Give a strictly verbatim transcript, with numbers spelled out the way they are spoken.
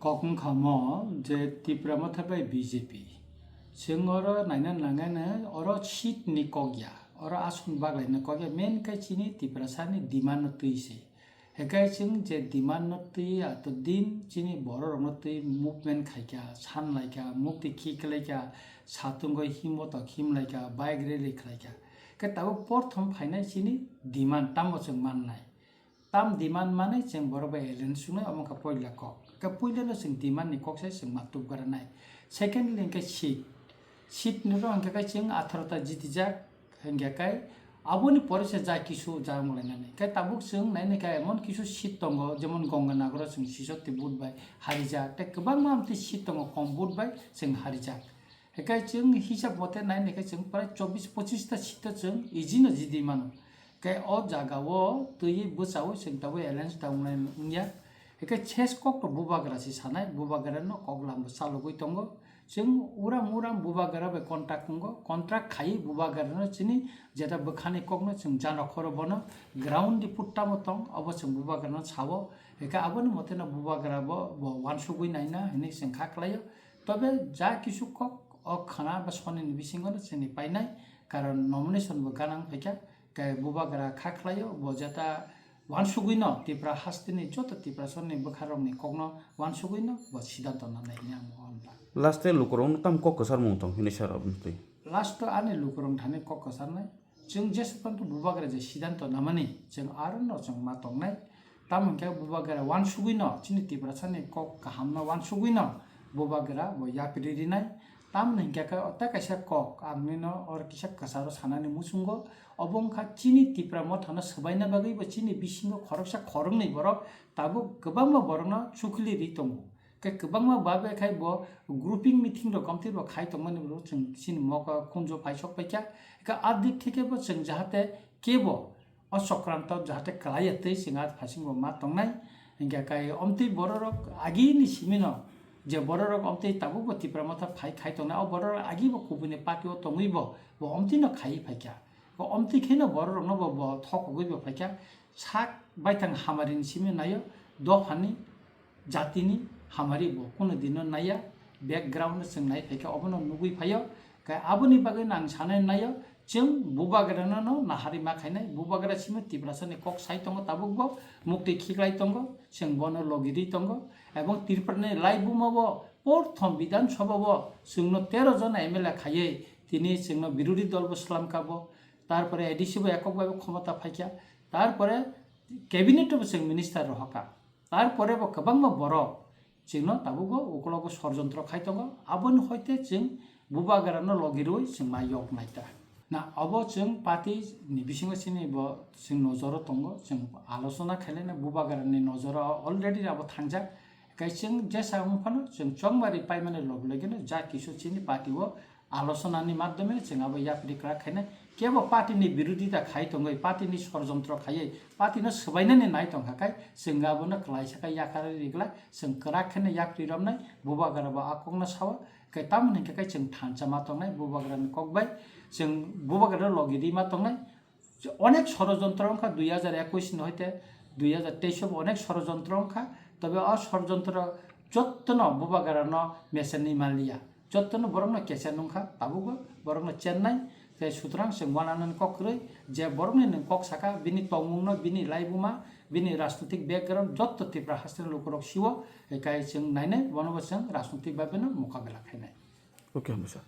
Kok wngkha mo je Tipra Motha bai B J P. Chwng oro naina nangani oro seat ni kok ya, oro ason baglaina kok ya, main khe chini Tiprasa ni demand no twi se. Hekai chwng je demand no twi ato din chini borok rok no twi movement khaikha, san laikha, mukti khiklaikha, satung bai himbo to khimlaikha, bike rally khlaikha. Khe tabuk porthom phainai chini demand tamo chwng mannai. Tam demand manwi chwng borok bai alliance wngnai, omo wngkha poila kok. Khe puila no chwng demand ni kok se chwng ma tubgara nai. Secondly hwnkhe seat. Seat ni ro hwnkhe khe chwng atharo ta jitijak hwnkhe khe aboni pore se ja kisu ja wnglainani. Khe tabuk chwng nainai khe emon kisu seat tongo, jemon Ganganagar o chwng sisok ti vote bai harijak. Tei kwbangma amtwi seat tongo kom vote bai chwng harijak. Hekai chwng hisab mote nai naikhe chwng prai chobbish pochish ta seat o chwng easy no jidi mano. Khe o jaga o twiwi bwchaui chwng tabuk alliance ta wngnai wngya. Hekai ses kok to bubagra se sanai, bubagra no kok lam bo chalogwi tongo. Chwng uram uram bubagra bai contract wngo, contract khaiwi bubagra no chini jeta bwkhani kok no chwng jano khoro bono ground report tamo tong obo chwng bubagra no sao. Hekai aboni mote no bubagra bo, bo wansugwi naina hinwi chwng kha khlaio. Tobe ja kisu kok o khana ba soni ni bisingo no chini painai, karon nomination bo ganang phaikha, khe bubagra kha khlaio, bo jeta wansugwi no Tipra hasteni joto Tiprasani bwkha rokni kokno wansugwi no bo sidanto nanai hwnwi ang o hwnba. Last e lukurokno tam kok kwcharmung tong hwnwi sar aboni twi. Last o ani lukurok thani kok kwcharnai, chwng jesa phano bubagra je sidanto namani chwng aro no chwng ma tongnai. Tamo hwnkhe bubagra wansugwi no chini Tiprasani kok kaham no wansugwi no bubagra bo yapri rinai. Tamoni hwnkhe khe o tei kaisa kok ang nini no or kisa kwcharo sanani muchungo, obo wngkha chini Tipra Mothano swbaina bagwi bo chini bisingo khoroksa khoroknwi borok tabuk kwbangma borokno chukhli ri tongo. Khe kwbangma babe khai bo grouping meeting rok omtwi bo khai tongmani bo chwng chini mokol khunju paisok paikha. Khe a dik theke bo chwng jahate kebo o sokranto jahate kwlaiya tei chwng a phaisingbo ma tongnai. Hinkhe kai omtwi bororok agini simino je bororok omtwi tabukbo Tipra Motha phai khai tongnai, o bororok agibo kubuni party o tongwibo bo omtwino khaiwi phaikha. Bo omtwi kheno bororokno bo, bo thokogwi bo phaikha. Sak baithang hamarini simi naio, dophani jatini hamari bo kuno dino naiya, background no chwng nai phaikha obono nugwi phaio. Khe aboni bagwi no ang sanai naio, chwng bubagrano no nahari ma khainai, bubagra simi Tiprasani kok sai tongo tabukbo, muktwi khiklai tongo, chwng bono logi ri tongo, ebong Tripurani laibuma bo porthom Bidhan Sabha bo chwngno tero jona M L A khaiwi tini chwngno birodhi dol bo swlamkha bo, tarpore A D C bo ekok bai bo khomota phaikha, tarpore cabinet o bo chwng minister rohorkha. Tarpore bo kwbangma borok chwngno tabukbo ukologo sorjontro khai tongo, aboni hoite chwng bubagrano logi rwui chwng ma yok naita. Na obo chwng party ni bisingo chini bo chwng nojoro tongo, chwng alochona khailai na bubagrani nojoro already abo thangjak. Kai chwng jesa wng phano chwng chongmari paimani log logino ja kisu chini party o alochona ni madhyome chwng abo yapri kwrak khainai. Kebo party ni birodhita khai tongwi, party ni sorjontro khaiwi, party no swbainani nai tongkha kai, chwng abono kwlaisa khe yakarwi rigla, chwng kwrak kheno yapri romnai, bubagra bo a kokno sao, khe tamoni hinkhe kai chwng thansa ma tongnai, bubagra ni kok bai, chwng bubagra logi ri ma tongnai. Onek sorojontro wngkha dui hajar ekwis ni hoite dui hajar teis o bo onek sorojontro wngkha, tobe o sorojontro jottono bubagrano mesenwi manliya. Jottono borokno kecha nungkha, tabukbo borokno chennai, tei sutrang chwng uananani kok kwrwi, je borokni nwng kok saka, bini tongmungno, bini laibuma, bini rajnotik background, jotto Tripura hasteni lukurok sio, kai chwng nainai, bonobo chwng rajnotik babino mokabela khainai. Okay, hambai sir.